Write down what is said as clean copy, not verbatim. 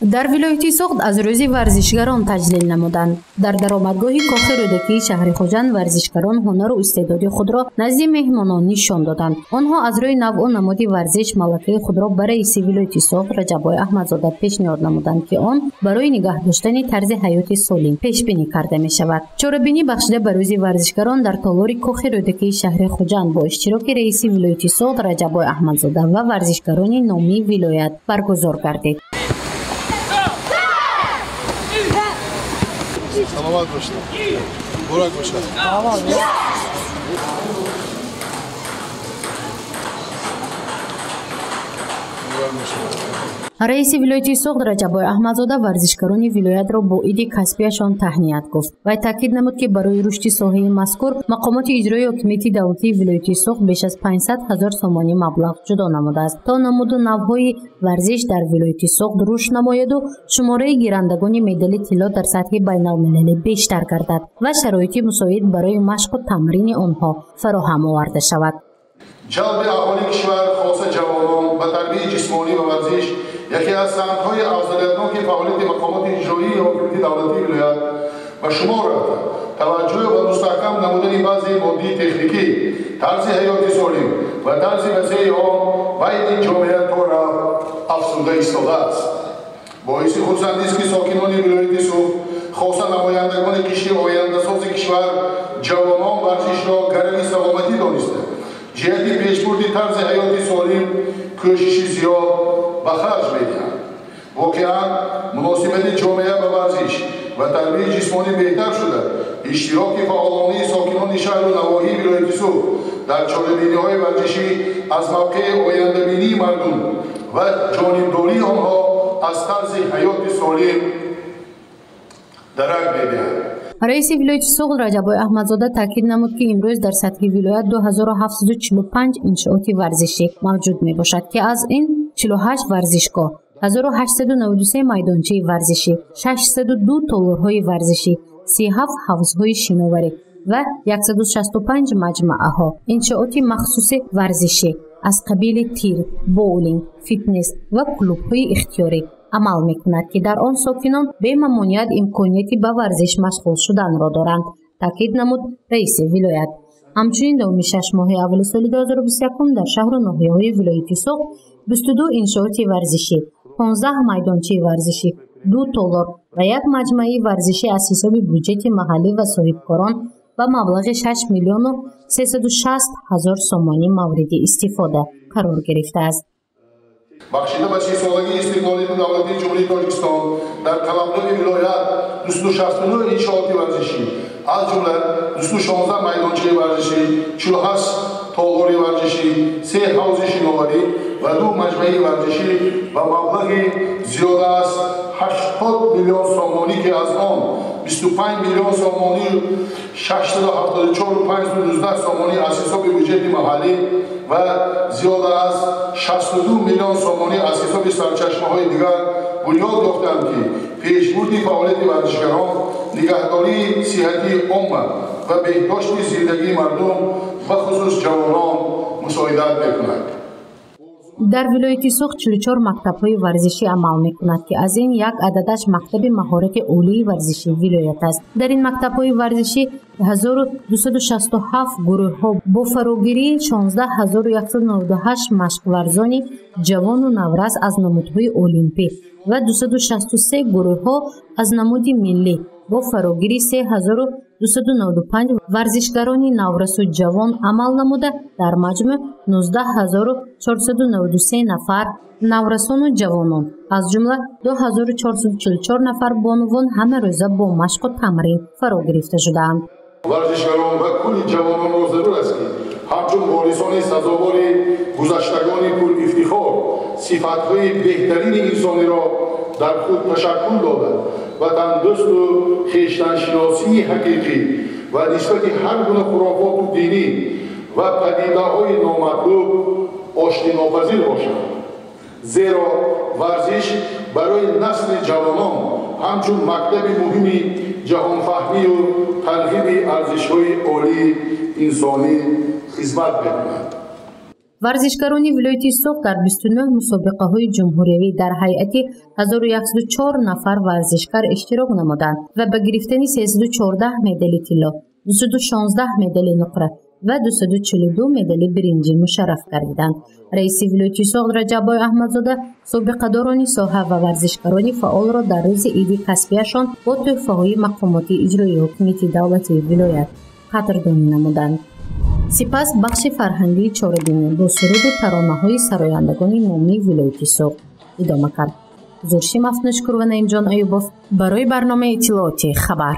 Дар вилояти Суғд аз рӯзи варзишгарон таҷлил намуданд. Дар даромадгоҳи Кохи Рӯдакии шаҳри Хуҷанд варзишгарон ҳунару истеъдоди худро назди меҳмонон нишон доданд. Онҳо аз рӯи навъу намуди варзиш малакаи худро ба раиси вилояти Суғд Раҷаббой Аҳмадзода пешниҳод намуданд, ки он барои нигаҳ доштани тарзи ҳаёти солим пешбинӣ карда мешавад. Чорабинӣ бахшида ба рӯзи варзишгарон дар толори Кохи Рӯдакии шаҳри Хуҷанд бо иштироки раиси вилояти Суғд Раҷаббой Аҳмадзода ва варзишгарони номии вилоят баргузор гардид. Саломат бошед. Муборак бошад. Муборак бошад. Раиси вилояти Суғд Раҷаббой Аҳмадзода варзишгарони вилоятро бо иди касбияшон таҳният гуфт. Вай таъкид намуд, ки барои рушди соҳаи мазкур мақомоти иҷроии ҳокимияти давлатии вилояти Суғд беш аз 500 ҳазор сомонӣ маблағ ҷудо намудааст, то намуду навъҳои варзиш дар вилояти Суғд рушд намояду шумораи гирандагони медали тилло дар сатҳи байналмилалӣ бештар гардад ва шароити мусоид барои машқу тамрини онҳо фароҳам оварда шавад. Ҷалби аҳолии кишвар, хоса ҷавонон, ба тарбияи ҷисмонӣ ва варзиш яке аз самтҳои афзалиятноки фаъолияти мақомоти иҷроии ҳокимияти давлатии вилоят ба шумор рафта, таваҷҷӯҳ ба мустаҳкам намудани баъзеи моддии техникӣ, тарзи ҳаёти солим ва тарзи васеи он байни ҷомеа то рафт афзуда истодааст. Боиси хурсандист, ки сокинони вилояти Суғд, хоса намояндагони кишти ояндасози кишвар, ҷавонон варзишро гарави саломатӣ дониста, ҷиҳати пешбурди тарзи ҳаёти солим кӯшиши зиёд ба харҷ медиҳанд. Воқеан, муносибати ҷомеа ба варзиш ва тарбияи ҷисмонӣ беҳтар шуда, иштироки фаъолонаи сокинони шаҳру навоҳии вилояти Суғд дар чорабиниҳои варзишӣ аз мавқеи ояндабинии мардум ва ҷонибдории онҳо аз тарзи ҳаёти солим дарак медиҳад. Раиси вилояти Суғд Раҷаббой Аҳмадзода таъкид намуд, ки имрӯз дар сатҳи вилоят 2745 иншооти варзишӣ мавҷуд мебошад, ки аз ин 48 варзишгоҳ, 1893 майдончаи варзишӣ, 602 толорҳои варзишӣ, 37 ҳавзҳои шиноварӣ ва 165 маҷмааҳо иншооти махсуси варзишӣ аз қабили тир, боулинг, фитнес ва клубҳои ихтиёрӣ амал мекунад, ки дар он сокинон бемамоният имконияти ба варзиш машғул шуданро доранд, таъкид намуд раиси вилоят. Ҳамчунин давоми 6 моҳи аввали соли 2021 дар шаҳру ноҳияҳои вилояти Суғд 22 иншооти варзишӣ, 15 майдончаи варзишӣ, 2 толор ва як маҷмааи варзишӣ аз ҳисоби буҷети маҳаллӣ ва соҳибкорон ба маблағи 6 миллиону 360 ҳазор сомонӣ мавриди истифода қарор гирифтааст. Бахшида ба 30-солагии истиқлолияти давлатии Ҷумҳурии Тоҷикистон дар қаламрави вилоят 269 иншооти варзишӣ, аз ҷумла 216 майдончаи варзишӣ, 48 толори варзишӣ, 3 ҳавзи шиноварӣ ва 2 маҷмааи варзишӣ ба маблағи зиёда аз 80 миллион сомонӣ, ки аз он 25 миллион сомонӣ 674,519 сомонӣ аз ҳисоби буҷети маҳаллӣ ва зиёда аз 62 миллион сомонӣ аз ҳисоби сарчашмаҳои дигар бунёд ёфтанд, ки пешбурди фаъолияти варзишгарон, нигаҳдории сиҳатии омма ва беҳдошти зиндагии мардум, бахусус ҷавонон, мусоидат мекунад. Дар вилояти Суғд 44 мактабҳои варзишӣ амал мекунад, ки аз ин як ададаш мактаби маҳорати олии варзишии вилоят аст. Дар ин мактабҳои варзишӣ 1267 гурӯҳҳо бо фарогирии 16198 машқварзони ҷавону наврас аз намудҳои олимпӣ ва 263 гурӯҳҳо аз намуди миллӣ бо фарогирии 3295 варзишгарони наврасу ҷавон амал намуда, дар маҷмӯъ 19493 нафар наврасону ҷавонон, аз ҷумла 2444 нафар бонувон ҳамарӯза бо машқу тамрин фаро гирифта шудаанд. Варзишгарон ва кулли ҷавононро зарур аст, ки ҳамчун ворисони сазовори гузаштагони пурифтихор сифатҳои беҳтарини инсониро дар худ ташаккул дода, ватандӯсту хештаншиносии ҳақиқӣ ва нисбати ҳар гуна хурофоту динӣ ва падидаҳои номатлуб оштинопазир бошанд. Зеро варзиш барои насли ҷавонон ҳамчун мактаби муҳими ҷаҳонфаҳмию тарғиби арзишҳои олии инсонӣ хизмат мекунад. Варзишгарони вилояти Суғд дар 29 мусобиқаҳои ҷумҳуриявӣ дар ҳайати 1104 нафар варзишгар иштирок намуданд ва ба гирифтани 314 медали тилло, 216 медали нуқра ва 242 медали биринҷӣ мушарраф гардиданд. Раиси вилояти Суғд Раҷаббой Аҳмадзода собиқадорони соҳа ва варзишгарони фаъолро дар рӯзи иди касбияшон бо тӯҳфаҳои мақомоти иҷроии ҳукумати давлатии вилоят қадрдонӣ намуданд. Сипас бахши фарҳангии чорабинӣ бо суруду таронаҳои сарояндагони номии вилояти Суғд идома кард. Зурши Мафнушкур ва Наимҷон Аюбов барои барномаи иттилоотии «Хабар».